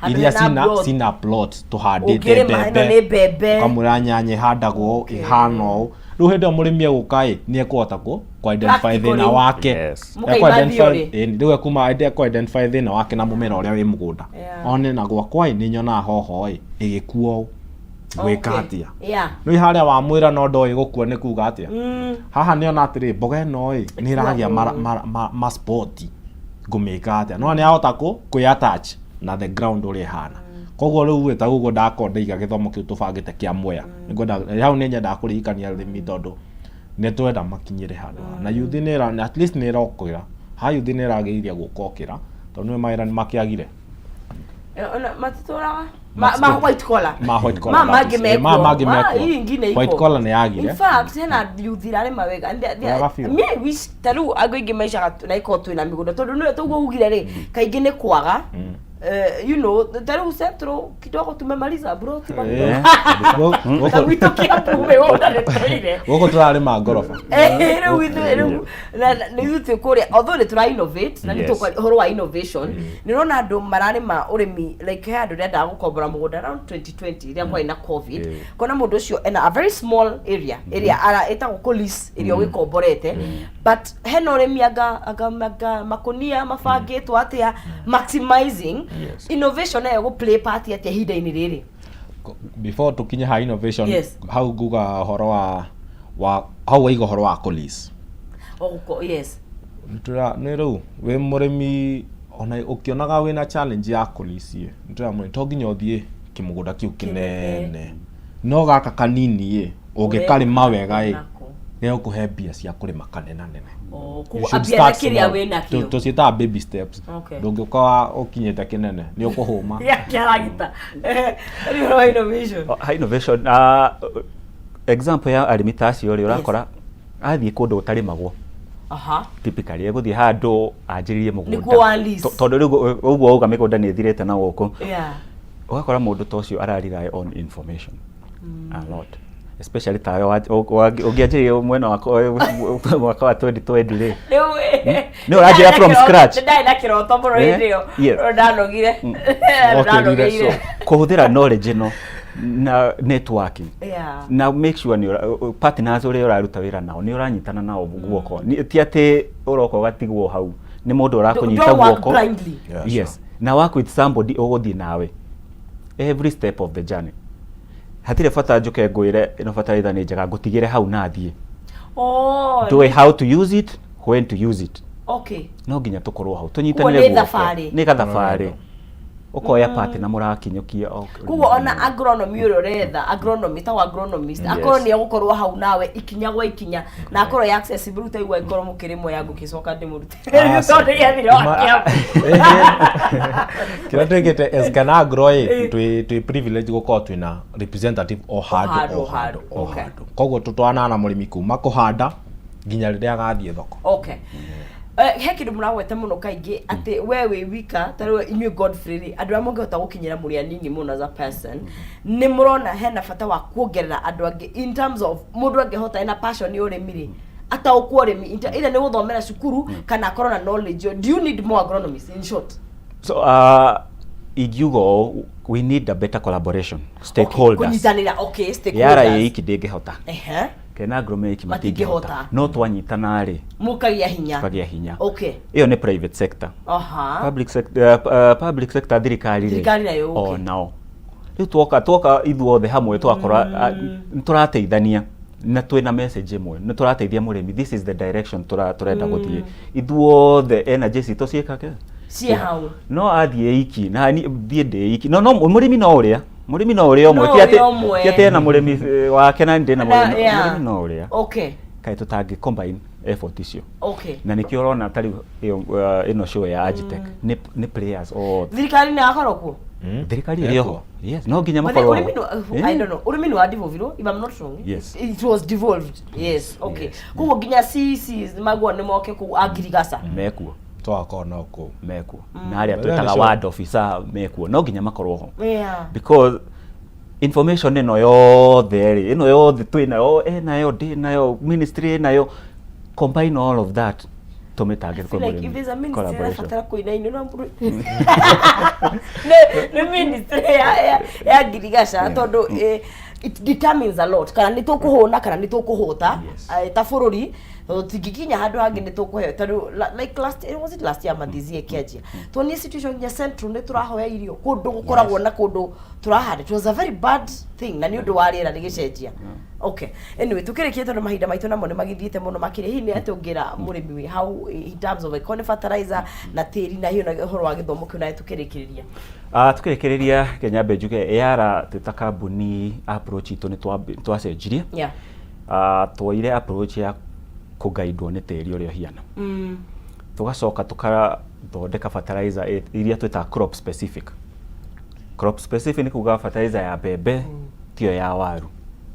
Handũ iria hena cina plot. cina plot tũhandĩte Ũngĩrĩma ĩno mbembe, nĩ mbembe. ũkamwĩra nyanya ĩhandagwo ĩhana ũũ. Rĩu hĩndĩ ĩyo mũrĩmi egũka ĩ, nĩ ekũhota kũ identify Practically. thĩna wake. Mũkaima Ekũ-identify- theory. Ĩni, rĩu ekuma ekũ identify thĩna wake na mũmera ũrĩa wĩ mũgũnda, one na gwakwa ĩ, nĩ nyonaga hoho ĩ ĩgĩkua ũũ, ngwĩka atĩa? Rĩu harĩa wamwĩra no ndoĩ gũkua nĩ kuga atĩa. Haha nĩ ona atĩrĩ, mboga ĩno ĩ nĩ ĩragĩa ma spot, ngũmĩka atĩa? No nĩ ahota kũ attach na the ground ũrĩa ĩhana. Koguo rĩu ĩ, ta ũguo ndakorwo ndaiga gĩthomo kĩu tũbangĩte kĩa Mwea, nĩngwenda hau nĩ nyendaga kũririkania arĩmi, tondũ nĩ twenda makinyĩre handũ haha. Na youth nĩ ĩra at least nĩ ĩrokĩra ha, youth nĩ ĩragĩrĩria gũka okĩra, tondũ nĩ mawĩra nĩ makĩagire. Ona matitũraga ma white collar. Ma white collar, ma that mangĩ is. Eh, ma mekuo. mangĩ Ma, mekuo. hii ingine iko. White collar nĩ yagire. In fact, hena youth irarĩma wega. Wega biũ. Me I wish ta rĩu andũ aingĩ maicaga na ikorwo twĩna mĩgũnda, tondũ nĩwe tũguo ugire rĩ, kaingĩ nĩ kwaga ta rĩu Central kidogo tumemaliza bro ta gwitũ Kiambu mĩgũnda nĩ tũire. Gũkũ tũrarĩma ngoroba. Rĩu ithuĩ rĩu nĩ ithuĩ twĩ kũrĩa, although nĩ tũra innovate na nĩ tũkwaria ũhoro wa innovation. Nĩ ũrona andũ mararĩma ũrĩmi, like he andũ ndendaga gũkombora mũgũnda around 2020 rĩrĩa kwarĩ na COVID. Kona mũndũ ũcio ena a very small area ĩrĩa ara ĩtagwo kũlease, ĩrĩa ũgĩkomborete, but hena ũrĩmi anga makunia mabangĩtwo atĩa, maximizing innovation nayo gũ play part atĩa ihinda-inĩ rĩrĩ? Before tukinye ha innovation, hau nguga ũhoro wa hau waiga ũhoro wa kũlease. O yes. Nĩ rĩu wĩ mũrĩmi, ona ũkĩonaga wĩna challenge ya kũlease, nĩtũra mũrĩmi to nginya ũthiĩ kĩmũgũnda kĩu kĩnene, no gaka kanini ĩ, ũngĩkarĩma wega ĩ, Nako. nĩgũkũhe mbia cia kũrĩma kanena nene. Oh, You koguo should ambia na start kĩrĩa small. wĩ nakĩo. Tũciĩtaga baby steps. Ndũngĩũka ũkinyĩte kĩnene, nĩ ũkũhũma. Ya kĩragita rĩu wa innovation. Oh, ha innovation, example ya arĩmi ta acio rĩ, ũrakora athiĩ kũndũ gũtarĩmagwo. Typically egũthiĩ handũ anjĩrĩrie mũgũnda. Nĩkuo wa lease. Tondũ rĩu ũguo auga mĩgũnda nĩ ĩthirĩte na gũkũ, ũgakora mũndũ ta ũcio ara rely on information a lot, especially tawe ũngĩanjĩrĩria mwena wakwa mwaka wa 2020 rĩ, Rĩu Nĩ ũranjĩra from scratch. Ndarĩ na kĩroto mũno hĩndĩ ĩyo. Ndanogire. Wokĩrire. Ndanogeire. Kũhũthĩra knowledge ĩno na networking na make sure nĩ partners ũrĩa ũraruta wĩra nao nĩ ũranyitana nao guoko. Ti atĩ ũroka ũgatigwo hau nĩ mũndũ ũrakũnyita Don't work guoko. blindly. Yes, na work with somebody ũgũthiĩ nawe every step of the journey. Hatirĩ bata njũke ngwĩre ĩno bataraitha nĩ njega, ngũtigĩre hau na thiĩ. Ndũĩ how to use it, when to use it. No nginya tũkorwo hau Koguo tũnyitanĩre nĩ guoko. thabarĩ. Nĩ gathabarĩ. Ũkoya part na mũrakinyũkia Koguo ona agronomy ũrĩa ũretha, agronomy ta agronomist, akorwo nĩ egũkorwo hau nawe ikinya gwa ikinya, na akorwo ya accessible, taigua angĩkorwo mũkĩrĩmwo ya ngũkĩcoka ndĩmũrute tondũ nĩgĩathire wa Kiambu. Kĩrĩa twĩkĩte as Kenagro ĩ, twĩ privilege gũkorwo twĩna representative o handũ handũ, o handũ o handũ. Koguo tũtwaranaga na mũrĩmi kuma kũhanda nginya rĩrĩa agathiĩ thoko. Okay. He kĩndũ mũragweta mũno kaingĩ atĩ we wĩ wika, ta rĩu inyuĩ Godfrey rĩ, andũ arĩa mũngĩhota gũkinyĩra mũrĩ anini mũno as a person, nĩ mũrona hena bata wa kuongerera andũ angĩ in terms of mũndũ angĩhota ena passion ya ũrĩmi rĩ, ataũkwo ũrĩmi either nĩ gũthomera cukuru kana akorwo na knowledge. Do you need more agronomists, in short? So ingiuga ũũ, we need a better collaboration, stakeholders. Kũnyitanĩra, okay, Yara stakeholders. ĩ iki ndĩngĩhota. Kenagro me iki matingĩhota. Matingĩhota, no twanyitana rĩ, mũkagĩa hinya. Tukagĩa hinya. Ĩyo nĩ private sector. Public sector, thirikari rĩ, Thirikari nayo, okay. O nao rĩu twoka ithuothe hamwe, twakora nĩ tũrateithania na twĩna message ĩmwe, nĩ tũrateithia mũrĩmi, this is the direction tũrenda gũthiĩ ithuothe, energy citũ ciĩkake ciĩ hau. No athiĩ iki na thiĩ ndĩ iki, no mũrĩmi no ũrĩa, mũrĩmi no ũrĩa ũmwe. No Ti atĩ ũrĩa ũmwe. Ti atĩ ena mũrĩmi wake na ndĩ na mũrĩmi. Mũrĩmi no ũrĩa. Kaĩ tũtangĩ combine effort icio? Na nĩkĩo ũrona ta rĩu ĩyo, ĩno show ya Agitech nĩ players othe. Thirikari nĩ yakorwo kuo. Thirikari ĩrĩ oho, yes, no nginya But the makorwo ũrĩmi ho. I don't know. Ũrĩmi nĩ wa devolve, if I'm not wrong. Yes. It was devolved. Yes, okay. Koguo nginya CCs maguo nĩ moke kũu a ngirigaca. Mekuo. Twakorwo no kũu. Mekuo, na arĩa But twĩtaga sure. ward officer mekuo, no nginya makorwo ho because information ĩno yothe rĩ, ĩno yothe twĩnayo, ĩnayo, ndĩnayo, ministry ĩnayo, combine all of that tũmĩtange I feel kwĩ like if mũrĩmi. there's a ministry Collaboration. ĩrabatara kũinainio no nĩ ministry ya ngirigaca, tondũ it determines a lot kana nĩ tũkũhũna kana nĩ tũkũhũta. Ta bũrũri tũtingĩkinya handũ hangĩ nĩ tũkũheo, tondũ like last, was it last year, mathizi ĩkĩanjia, tuonie situation nginya central nĩ tũrahoya irio kũndũ gũkoragwo na kũndũ tũrahanda. It was a very bad thing na nĩ ũndũ wa rĩera rĩgĩcenjia. Okay, anyway, tukĩrĩkia, tondũ mahinda maitũ namo nĩ magĩthiĩte mũno makĩria, hihi nĩ atĩ ũngĩra mũrĩmi wĩ hau in terms of economy, fertilizer na tĩri na hiyo na ũhoro wa gĩthomo kĩu, nawe tukĩrĩkĩrĩria? Ah, tukĩrĩkĩrĩria, Kenya, njuge Yara twĩ ta kambuni approach itũ nĩ twacenjirie. Ah, tuoire approach ya kũgaidwo nĩ tĩri ũrĩa ũhiana, tũgacoka tũkathondeka fertilizer iria twĩtaga crop specific. Crop specific nĩ kuga fertilizer ya mbembe tiyo ya waru,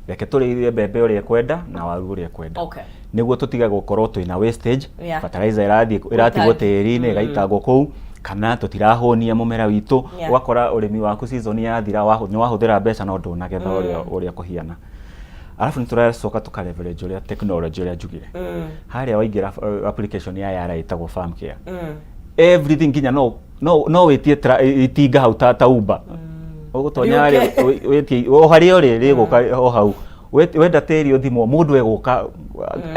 reke tũrĩithie mbembe ũrĩa ĩkwenda na waru ũrĩa ĩkwenda, nĩguo tũtige gũkorwo twĩna wastage, fertilizer ĩrathiĩ ĩratigwo tĩri-inĩ, ĩgaitangwo kũu, kana tũtirahũnia mũmera witũ. Ũgakora ũrĩmi waku season yathira nĩ wahũthĩra mbeca no ndũnagetha ũrĩa kũhiana. Arabu nĩ tũracoka tũka leverage ũrĩa technology ũrĩa njugire harĩa waingĩra, application ya Yara ĩtagwo Farm Care, everything, nginya no wĩtie itinga hau ta Uber, ũgũtonya harĩa wĩtie o harĩa ũrĩ, rĩgũka o hau. Wenda tĩri ũthimwo, mũndũ egũka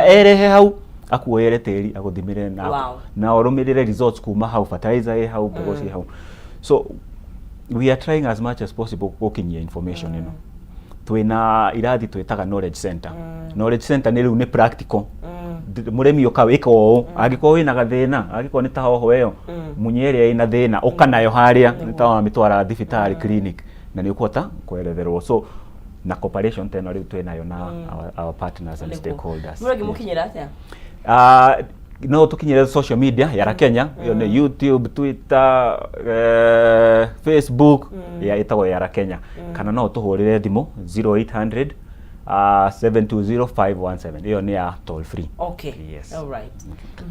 erehe hau, akuoere tĩri, agũthimĩre na na ũrũmĩrĩre results kuma hau, fertilizer ĩ hau, mbegũ ciĩ hau. So we are trying as much as possible gũkinyia information ĩno. Twĩna irathi twĩtaga knowledge center. Knowledge center nĩ rĩu nĩ practical. Mũrĩmi ũka wĩka ũũ, angĩkorwo wĩna gathĩna, angĩkorwo nĩ ta hoho ĩyo munye ĩrĩa ĩna thĩna, ũka nayo harĩa, nĩ ta wamĩtwara thibitarĩ, clinic, na nĩ ũkũhota kweretherwo. So na cooperation ta ĩno rĩu twĩnayo na our partners and stakeholders. Mũrũ angĩmũkinyĩra atĩa? Ah, no tũkinyĩre social media Yara Kenya, ĩyo nĩ YouTube, Twitter, Facebook, ya ĩtagwo Yara Kenya, kana no tũhũrĩre thimũ 0800 720 517, ĩyo nĩ ya toll free. Yes. All right.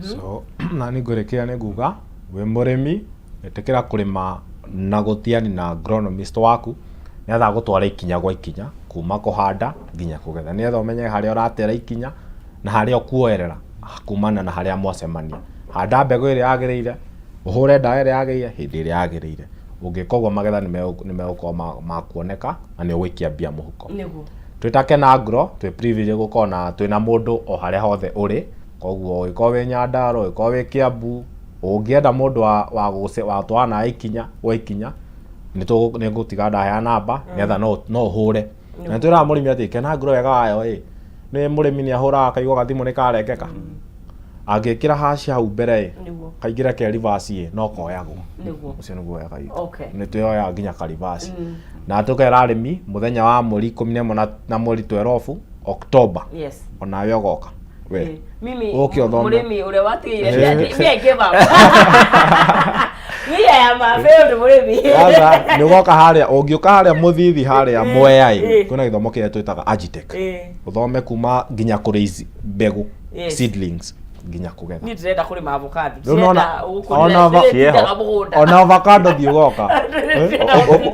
So na nĩ ngũrĩkĩra nĩ nguga wĩ mũrĩmi, ĩtĩkĩra kũrĩma na gũtiani na agronomist waku, nĩgetha agũtware ikinya gwa ikinya kuma kũhanda nginya kũgetha, nĩgetha ũmenye harĩa ũratera ikinya na harĩa ũkuoerera kumana na harĩa mwacemania. Handa mbegũ ĩrĩa yagĩrĩire, ũhũre ndawa ĩrĩa yagĩrĩire hĩndĩ ĩrĩa yagĩrĩire. Ũngĩka ũguo, magetha nĩ megũkorwo ma kuoneka na nĩ ũgũikia mbia mũhuko. Twĩ ta Kenagro twĩ privilege gũkorwo na twĩna mũndũ o harĩa hothe ũrĩ. Koguo ũngĩkorwo wĩ Nyandarua, ũngĩkorwo wĩ Kiambu, ũngĩenda mũndũ wa gũtwarana nawe ikinya gwa ikinya, nĩ ngũtiga ndaheana namba nĩgetha no ũhũre. Na twĩraga mũrĩmi atĩ Kenagro wega wayo ĩ nĩ mũrĩmi nĩ ahũraga akaigua gathimũ nĩ karengeka. Angĩkĩra haci hau mbere ĩ, kaingĩra ke reverse ĩ, no koyagwo. Ũcio nĩguo wega witũ. Nĩ twĩyoyaga nginya ka reverse. Na tũkera arĩmi mũthenya wa mweri 11 na mweri 12 October, onawe ũgoka we. Mimi Ũke ũthome. Mũrĩmi ũrĩa watigĩire, me I give up. Me, I am a failed mũrĩmi. Sasa nĩ ũgoka harĩa, ũngĩũka harĩa mũthithi harĩa Mwea ĩ, kwĩna gĩthomo kĩrĩa twĩtaga Agitech. Ũthome kuma nginya kũraise mbegũ, seedlings, nginya kũgetha. Niĩ ndĩrenda kũrĩma avocado. Rĩu nona- Ndĩrenda ona ndĩrĩtindaga mũgũnda. Ona avocado thiĩ ũgoka.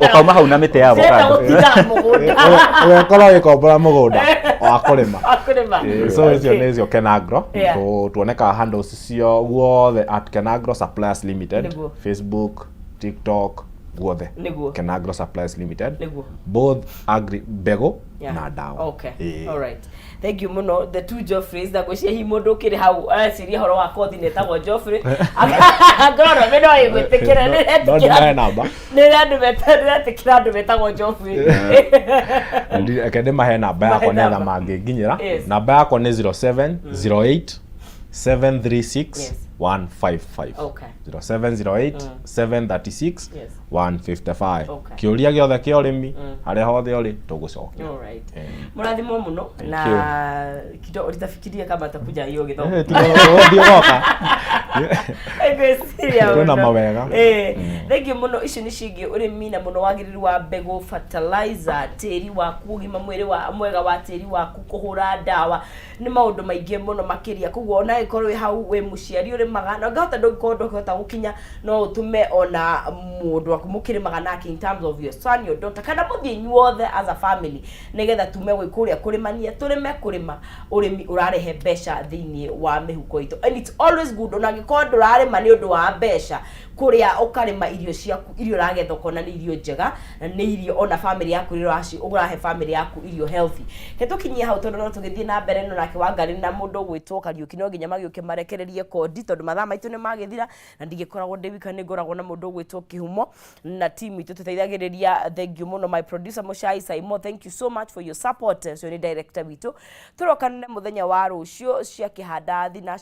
Ũkauma hau na mĩtĩ ya Ndĩrenda avocado. gũtindaga mũgũnda. Ũgekorwo ũgĩkombora mũgũnda wa kũrĩma. Wa kũrĩma. So icio nĩcio Kenagro. Tuonekaga handles cio guothe at Kenagro Suppliers Limited. Facebook, TikTok, guothe. Kenagro Suppliers Limited. Both agri mbegũ na ndawa. Okay. All right. Thank you muno, the two Geoffreys, na ngwĩciria hihi mũndũ ũkĩrĩ hau areciria ũhoro wa kothi nĩ etagwo Geoffrey. Ngorwo no ĩgwĩtĩkĩra. No ndimahe namba. Nĩretĩkĩra andũ metagwo Geoffrey. Reke ndĩmahe namba yakwa Mahe nĩgetha namba. mangĩnginyĩra. Namba yakwa nĩ 0708 736 155. 0708 736 155. Kĩũria gĩothe kĩa ũrĩmi, harĩa hothe ũrĩ, tũgũcokia. All right. Mũrathimwo mũno na kidogo nitafikiria kama atakuja hiyo gĩthomo. Ũthiĩ ũgoka. Ngwĩciria Kwĩna mũno. mawega. Thank you mũno. Icio nĩ ciĩgiĩ ũrĩmi na mũno wagĩrĩru wa mbegũ, fertilizer, tĩri waku, ũgima mwĩrĩ wa mwega wa tĩri waku, kũhũra ndawa, nĩ maũndũ maingĩ mũno makĩria. Koguo ona angĩkorwo wĩ hau wĩ mũciari ũrĩmaga na ũngĩhota, ndũngĩkorwo ndũngĩhota gũkinya, no ũtũme ona mũndũ waku mũkĩrĩmaga nake, in terms of your son, your daughter, kana mũthiĩ inyuothe as a family, nĩgetha tume gwĩ kũrĩa kũrĩmania, tũrĩme kũrĩma ũrĩmi ũrarehe mbeca thĩinĩ wa mĩhuko itũ. And it's always good, ona angĩkorwo ndũrarĩma nĩ ũndũ wa mbeca, kũrĩa ũkarĩma irio ciaku irio ũragetha ũkona nĩ irio njega na nĩ irio ona family yaku rĩrĩa ũrahe family yaku irio healthy. Ke tũkinyie hau tondũ no tũgĩthiĩ na mbere no nake Wangari na mũndũ ũgwĩtwo Kariũki no nginya magĩũke marekererie kondi tondũ mathaa maitũ nĩ magĩthira na ndigĩkoragwo ndĩ wika, nĩ ngoragwo na mũndũ ũgwĩtwo Kĩhumo na team itũ tũteithagĩrĩria. Thank you mũno, my producer Mũcai Saimo, thank you so much for your support. Ũcio nĩ director witũ. Tũrokanire mũthenya wa rũciũ cia kĩhanda thinacara.